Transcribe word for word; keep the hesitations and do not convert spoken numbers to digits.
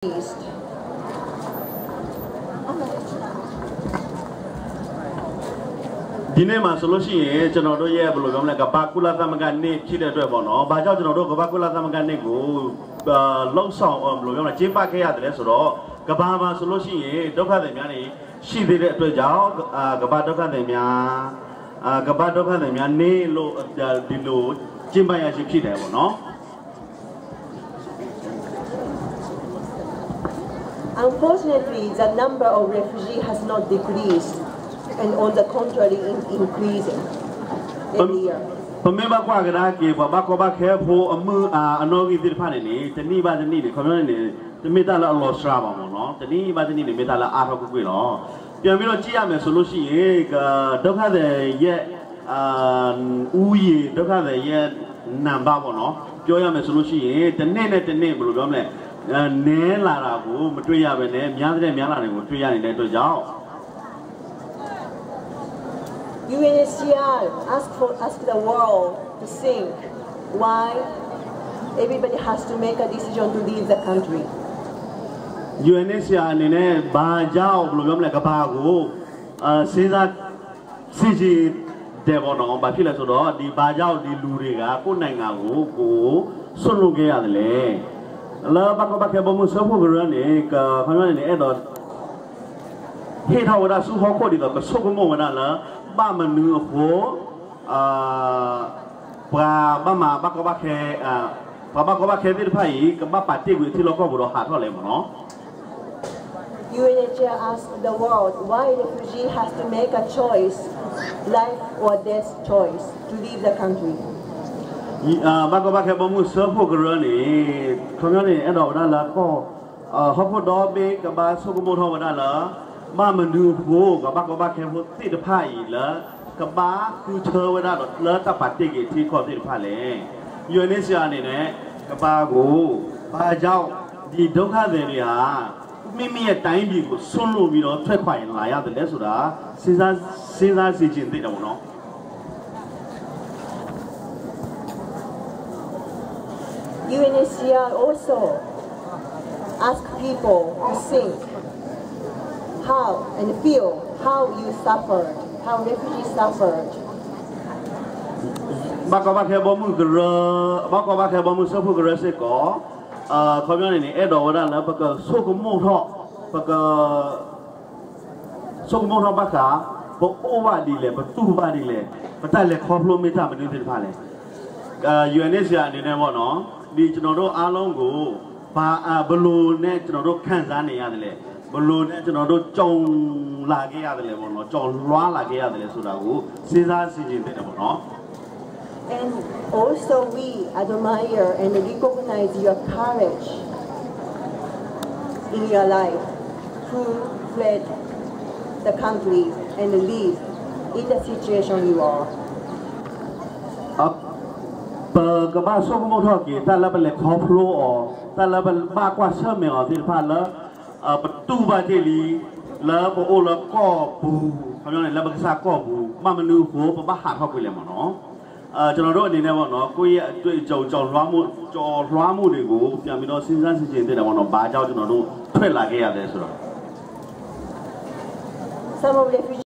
ဒီနေ့မှာဆိုလို့ရှိရင်ကျွန်တော်တို့ရဲ့ဘယ်လိုပြောမလဲကမ္ဘာကုလသမဂ္ဂနေ့ဖြစ်တဲ့အတွက်ပေါ့နော်။ဘာကြောင့်ကျွန်တော်တို့ကမ္ဘာကုလသမဂ္ဂနေ့ကိုအာလှုပ်ဆောင်အောင်ဘယ်လိုပြောမလဲကျင်းပခဲ့ရတယ်လဲဆိုတော့ကမ္ဘာမှာဆိုလို့ရှိရင်ဒုက္ခသည်များနေရှိသေးတဲ့အတွက်ကြောင့်အာကမ္ဘာဒုက္ခသည်များအာကမ္ဘာဒုက္ခသည်များနေ့လို့ဒီလိုကျင်းပရခြင်းဖြစ်တယ်ပေါ့နော်။ Unfortunately, the number of refugees has not decreased, and on the contrary, in increasing every year. ပမ့မ့်ဘကွာကဒါကေပဘကောဘခဲဖိအမုအာအနောဂီသစ်တဖာနေနေတနည်းဘတနည်းနေခမျောနေနေတမ့တလအလောစရာပါမနော်တနည်းဘတနည်းနေမ့တလအါထကွကွေလောပြန်ပြီးတော့ကြည့်ရမယ်ဆိုလို့ရှိရင်ကဒုက္ခသည်ရဲ့အာဦးရေဒုက္ခသည်ရဲ့နံပါတ်ပေါ့နော်ပြောရမယ်ဆိုလို့ရှိရင်တစ်နေ့နဲ့တစ်နေ့ဘယ်လိုပြောမလဲအဲနဲလာတာကိုမတွေ့ရဘဲနဲ့များတဲ့များလာတယ်ကိုတွေ့ရနေတဲ့အတွက်ကြောင့် UNHCR ask for ask the world to think why everybody has to make a decision to leave the country. UNHCR အနေနဲ့ဘာကြောင့်ဘယ်လိုပြောမလဲကဘာကိုအဲစဉ်းစားစီစီတယ်ပေါ့နော်။ဘာဖြစ်လဲဆိုတော့ဒီဘာကြောင့်ဒီလူတွေကကိုယ့်နိုင်ငံကိုကိုယ်စွန့်လွှတ်ခဲ့ရတယ်လဲ။လဘကဘခဲဘမှုဆဖို့ကရနေကခဏနေအဲ့တော့ဟေ့ထဝဒစုဟော်ခိုဒီတော့ကဆုကမောဝဒလဘမနုအဖို့အာပှာဘမဘကဘခဲအာပှာဘကဘခဲသစ်တဖာအံကဘပါတိကွေထီလောကဘတော့ဟာထော်လဲမနော်။ UNHCR asked the world why refugee has to make a choice, life or death choice, to leave the country. ဘကဘခဲဘမှုဆဖို့ကရနေခမျောနေအဲ့တော့ဝဒလကောဟော်ဖို့တော့ဘကဘဆုကမောထဝဒလဘမနုဖို့ကဘကဘခဲဖို့သစ်တဖာအံလကဘခုထဝဒတော့လတပါတိကွေထီကောသစ်တဖာလဲ။ UNHCR အနေနဲ့ကဘာကိုဘာကြောင့်ဒီဒုက္ခသည်တွေဟာမိမိရဲ့တိုင်းပြည်ကိုစွန့်လွှတ်ပြီးတော့ထွက်ခွာရင်လာရတယ်လဲဆိုတာစဉ်းစားစဉ်းစားစီခြင်းသိတယ်ပေါ့နော်။ UNHCR also ask people to think how and feel how you suffered, how refugees suffered. ဘကဘခဲဘမှုကရဘကဘခဲဘမှုဆဖို့ကရစေကောအခမျောနေနေအဲ့တော်ဝဒလပကဆုကမောထပကဆုကမောထဘခါပအိုးဘဒီလဲပတူဘဒီလဲပတလဲခေါဖလိုမေတ္တာမနုၤသစ်တဖာလဲ။ UNHCR အနေနဲ့ပေါ့နော်ဒီကျွန်တော်တို့အားလုံးကိုဘာဘလိုနဲ့ကျွန်တော်တို့ခံစားနေရတယ်လဲဘလိုနဲ့ကျွန်တော်တို့ကြုံလာခဲ့ရတယ်လဲပေါ့နော်ကြုံလွှားလာခဲ့ရတယ်လဲဆိုတာကိုစဉ်းစားဆင်ခြင်သင့်တယ်ပေါ့နော်။ And also we admire and recognize your courage in your life who fled the country and live in the situation you are. ပကဘဆုကမိၣ်ထီၣ်က့ၤတၢ်လၢပလဲၤခီဖျိအီၤတၢ်လၢပဘၣ်ကွၢ်ဆၢၣ်မဲာ်အီၤသ့ၣ်တဖၣ်လၢပတူၢ်ဘၣ်တ့ၢ်လံလၢပအိၣ်လၢကီၢ်ပူၤခီပညီန့ၣ်လၢပကစၢ်ကီၢ်ပူၤဘၣ်မနုၤအဃိပဘၣ်ဟးထီၣ်ကွံာ်လဲၣ်မ့ၢ်နီၤ. ကျွန်တော်တို့အနေနဲ့ပေါ့နော်ကိုယ့်ရဲ့အတွေ့အကြုံကြော်လွှားမှုကြော်လွှားမှုတွေကိုပြန်ပြီးတော့စဉ်းစားဆင်ခြင်သင့်တယ်ပေါ့နော်။ဘာကြောင့်ကျွန်တော်တို့ထွက်လာခဲ့ရလဲဆိုတော့ Some of the